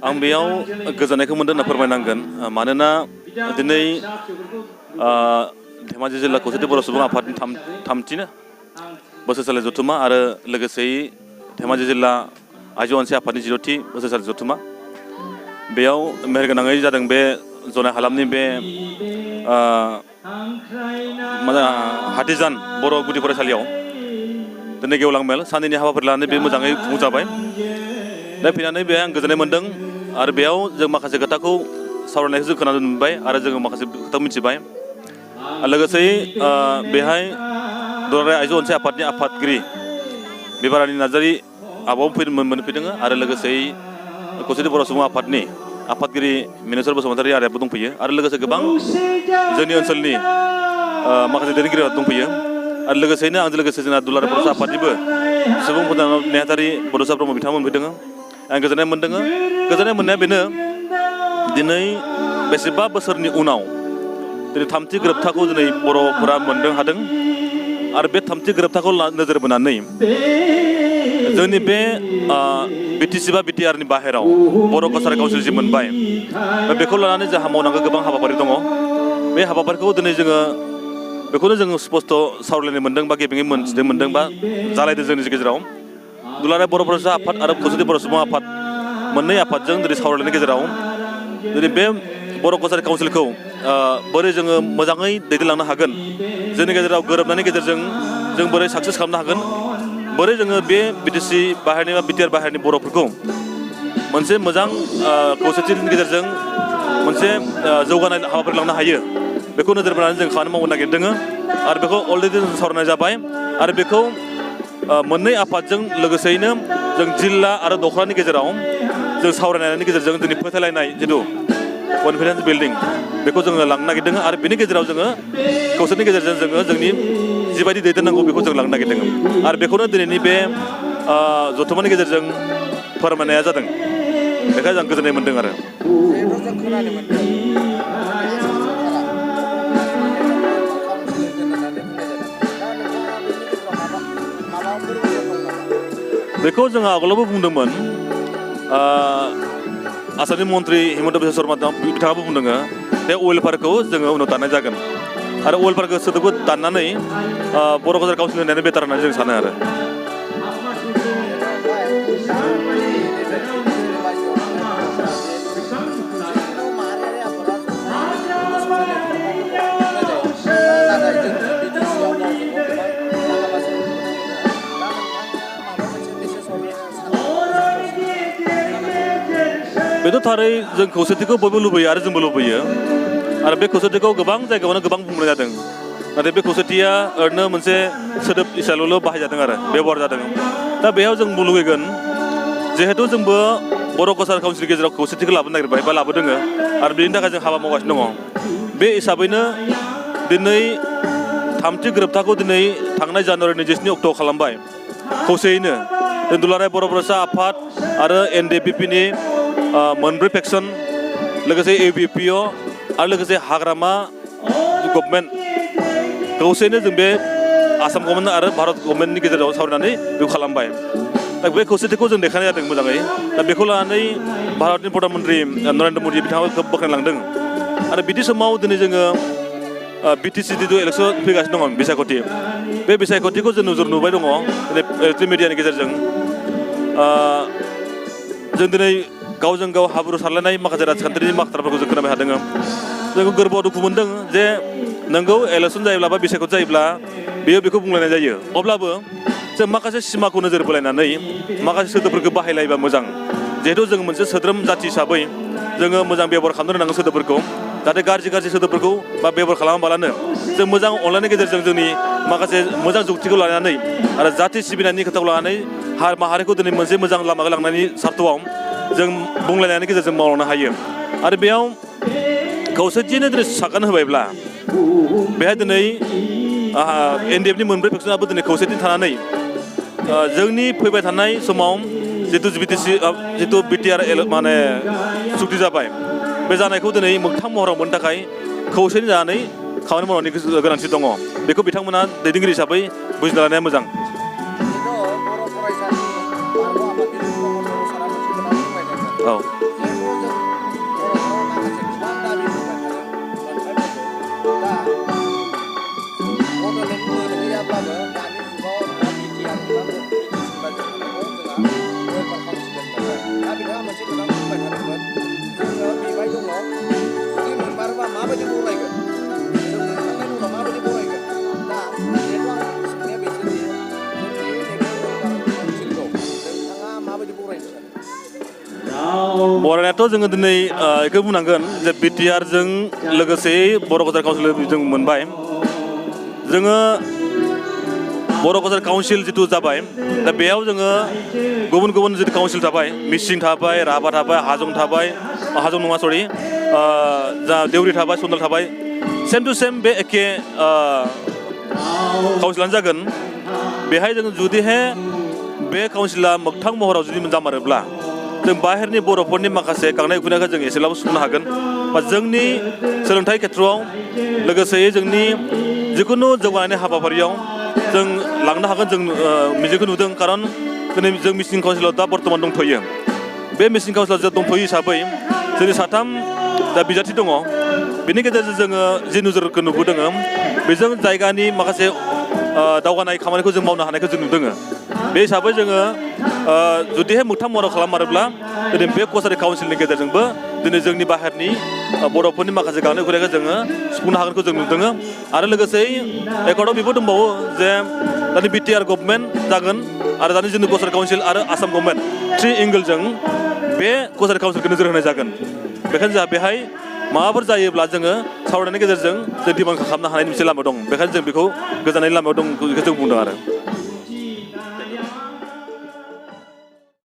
आं बेयाव गोजोननायखौ मोनदों होनना फोरमायनांगोन मानोना दिनै धेमाजि जिल्ला खौसेथि बर' सुबुं आफादनि थामथि बोसोरसालि जथुमा आरो लोगोसेयै धेमाजि जिल्ला आइजो अनसाय आफादनि 10थि बोसोरसालि जथुमा बेयाव मेहेरगोनाङै जादों बे जनाय हालामनि बे हाथिजान बर' गुदि फरायसालियाव दिनै गेवलां मेल साननैनि हाबाफारि लानानै बे मोजाङै खुंजाबाय दा फैनानै बे आं गोजोननाय मोन्दों आरो बेयाव जों माखासे खोथाखौ सावरायनायखौ जों खोनानो मोनबाय आरो जोङो माखासे खोथा मिथिबाय लोगोसेयै बेहाय दुलाराय आइजो अनसाय आफादनि आफादगिरि बिबारानि नार्जारि आब'आव मोनफैदों आरो लोगोसेयै खौसेथि बर' सुबुं आफादनि आफादगिरि मिनेस्वर बसुमतारी आदायाबो दंफैयो आरो लोगोसे गोबां जोंनि ओनसोलनि माखासे दैदेनगिरिफोर दंफैयो आरो लोगोसेयैनो आंजों लोगोसे जोंना दुलाराय बड'सा आफादनिबो सुबुं नेहाथारि बड'सा ब्रह्म बिथांमोन मोनफैदों आं गोजोननाय मोन्दों गोजोननाय मोननाया बेनो दिनै बेसेबा बोसोरनि उनाव दिनै थामथि गोरोबथाखौ दिनै बर'फोरा मोननो हादों आरो बे थामथि गोरोबथाखौ नोजोर बोनानै जोंनि बे बिटिसि बा बिटिआरनि बाहेराव बर' कालचारेल काउन्सिल जि मोनबाय बेखौ लानानै जोंहा मावनांगौ गोबां हाबाफारि दङ बे हाबाफारिखौ दिनै जोङो बेखौनो जोङो स्पस्ट' सावरायलायनो मोन्दों बा गेबेङै मोनथिनो मोन्दों बा जालायदों जोंनि गेजेराव दुलाराय बर' फरायसा आफाद आरो खौसेथि बर' सुबुं आफाद मोननै आफादजों दिनै सावरायनायनि गेजेराव दिनै बे बर' कालचारेल काउन्सिलखौ बोरै जोङो मोजाङै दैदेनलांनो हागोन जोंनि गेजेराव गोरोबनायनि गेजेरजों जों बोरै साक्सेस खालामनो हागोन बोरै जोङो बे बिटिसि बाहेरनि बा बिटिआर बाहेरनि बर'फोरखौ मोनसे मोजां खौसेथिनि गेजेरजों मोनसे जौगानाय हाबाफारि लांनो हायो बेखौ नोजोर बोनानै जों खामानि मावनो नागिरदों आरो बेखौ अलरेडि जों सावरायनाय जाबाय आरो बेखौ मोननै आफादजों लोगोसेयैनो जों जिल्ला आरो दख'रानि गेजेराव जों सावरायनायनि गेजेरजों जोंनि फोथायलायनाय जिथु कनफिडेन्स बिल्डिं बेखौ जोङो लांनो नागिरदों आरो बेनि गेजेराव जोङो खौसेथिनि गेजेरजों जोङो जोंनि जिबायदि दैदेननांगौ बेखौ जों लांनो नागिरदों आरो बेखौनो दिनैनि बे जथुमानि गेजेरजों फोरमायनाया जादों बेखायनो आं गोजोननाय मोन्दों आरो बेखौ जोङो आगोलावबो बुंदोंमोन आसामनि मन्त्रि हिमन्त बिश्व शर्मा बिथाङाबो बुंदों बे वेलफेयारखौ जोङो उनाव दाननाय जागोन आरो वेलफेयारखौ सोदोबखौ दाननानै बर' कालचारेल काउन्सिल होनायानो बेटार होननानै जों सानो आरो बेथ' थारै जों खौसेथिखौ बयबो लुबैयो आरो जोंबो लुबैयो आरो बे खौसेथिखौ गोबां जायगायावनो गोबां बुंनाय जादों नाथाय बे खौसेथिया ओरैनो मोनसे सोदोब हिसाबैल' बाहायजादों आरो बेबहार जादों दा बेयाव जों लुगैगोन जिहेथु जोंबो बर' कालचारेल काउन्सिलनि गेजेराव खौसेथिखौ लाबोनो नागिरबाय बा लाबोदों आरो बेनि थाखाय जों हाबा मावगासिनो दङ बे हिसाबैनो दिनै थामथि गोरोबथाखौ दिनै थांनाय जानुवारिनि 27 अक्ट'आव खालामबाय खौसेयैनो दुलाराय बर' फरायसा आफाद आरो NDPPनि मोनब्रै फेक्सन लोगोसे UBPO आरो लोगोसे हाग्रामा गभर्नमेन्ट खौसेयैनो जों बे आसाम गभर्नमेन्ट आरो भारत गभर्नमेन्टनि गेजेराव सावरायनानै बेखौ खालामबाय दा बे खौसेथिखौ जों देखायनाय जादों मोजाङै दा बेखौ लानानै भारतनि प्रधान मन्त्रि नरेन्द्र मदि बिथाङा खोब बाख्नायलांदों आरो बिदि समाव दिनै जोङो बिटिसि जिथु इलेक्सन फैगासिनो दङ बिसायख'थि बे बिसायख'थिखौ जों नोजोर नुबाय दङ दिनै इलेक्ट्रनिक मिडियानि गेजेरजों जों दिनै गावजों गाव हाब्रु सारलायनाय माखासे राजखान्थिनि बाथ्राफोरखौ जों खोनाबाय थादों जों गोरबोआव दुखु मोनदों जे नोंगौ इलेक्सन जायोब्ला बा बिसायख'थि जायोब्ला बेखौ बुंलायनाय जायो अब्लाबो जों माखासे सिमाखौ नोजोर बोलायनानै माखासे सोदोबफोरखौ बाहायलायोबा मोजां जिहेथु जों मोनसे सोद्रोम जाथि हिसाबै जोङो मोजां बेबहार खालामनो रोंनांगौ सोदोबफोरखौ जाहाथे गाज्रि सोदोबफोरखौ बा बेबहार खालामाबालानो जों मोजां अनलायनायनि गेजेरजों जोंनि माखासे मोजां जुक्तिखौ लानानै आरो जाथि सिबिनायनि खोथाखौ लानानै माहारिखौ दिनै मोनसे मोजां लामाखौ लांनायनि सार्थआव जों बुंलायनायनि गेजेरजों मावलांनो हायो आरो बेयाव खौसेथियैनो दिनै सागान होबायब्ला बेहाय दिनै NDFनि मोनब्रै फेक्सनाबो दिनै खौसेथि थानानै जोंनि फैबाय थानाय समाव जिथु बिटिआर माने सुक्ति जाबाय बे जानायखौ दिनै मोगथां महराव मोननो थाखाय खौसेथि जानानै खामानि मावनायनि गोनांथि दङ बेखौ बिथांमोना दैदेनगिरि हिसाबै बुजिना लानाया मोजां औ बरायनायाथ' जोङो दिनै बेखौ बुंनांगोन जे बिटिआर जों लोगोसे बर' कालचार काउन्सिल जों मोनबाय जोङो बर' कालचार काउन्सिल जिथु जाबाय दा बेयाव जोङो गुबुन गुबुन जिथु काउन्सिल थाबाय मिसिं थाबाय राभा थाबाय हाजं थाबाय हाजं नङा सरि जा देउरि थाबाय सन्दाल थाबाय सेम टु सेम बे एखे काउन्सिलानो जागोन बेहाय जों जुदिहाय बे काउन्सिला मोगथां महराव जुदि जामारोब्ला जों बाहेरनि बर'फोरनि माखासे गांनाय उखैनायखौ जों एसेब्लाबो सुफुंनो हागोन बा जोंनि सोलोंथाइ खेथ्रआव लोगोसे जोंनि जिखुनु जौगानायनि हाबाफारियाव जों लांनो हागोन जों मिजिंखौ नुदों खारन दिनै जों मिसिं काउन्सिलाव दा बर्थमान दंथ'यो बे मिसिं काउन्सिलाव जों दंथ'यो हिसाबै जोंनि साथाम दा बिजाथि दङ बेनि गेजेरजों जोङो जि नोजोरखौ नुबोदों बेजों जायगानि माखासे दावगानाय खामानिखौ जों मावनो हानायखौ जों नुदों बे हिसाबै जोङो जुदिहाय मोगथां महराव खालाममारोब्ला दिनै बे कसारि काउन्सिलनि गेजेरजोंबो दिनै जोंनि बाहेरनि बर'फोरनि माखासे गांनाय उखैनायखौ जोङो सुफुंनो हागोनखौ जों नुदों आरो लोगोसे एकर्डआव बेबो दंबावो जे दानि बिटिआर गभर्नमेन्ट जागोन आरो दानि जोंनि कसारि काउन्सिल आरो आसाम गभर्नमेन्ट थ्रि एंगोलजों बे कसारि काउन्सिलखौ नोजोर होनाय जागोन बेखायनो जोंहा बेहाय माबाफोर जायोब्ला जोङो सावरायनायनि गेजेरजों जों दिमाग खालामनो हानायनि मोनसे लामा दं बेखायनो जों बेखौ गोजाननि लामायाव दं बेखौ जों बुंदों आरो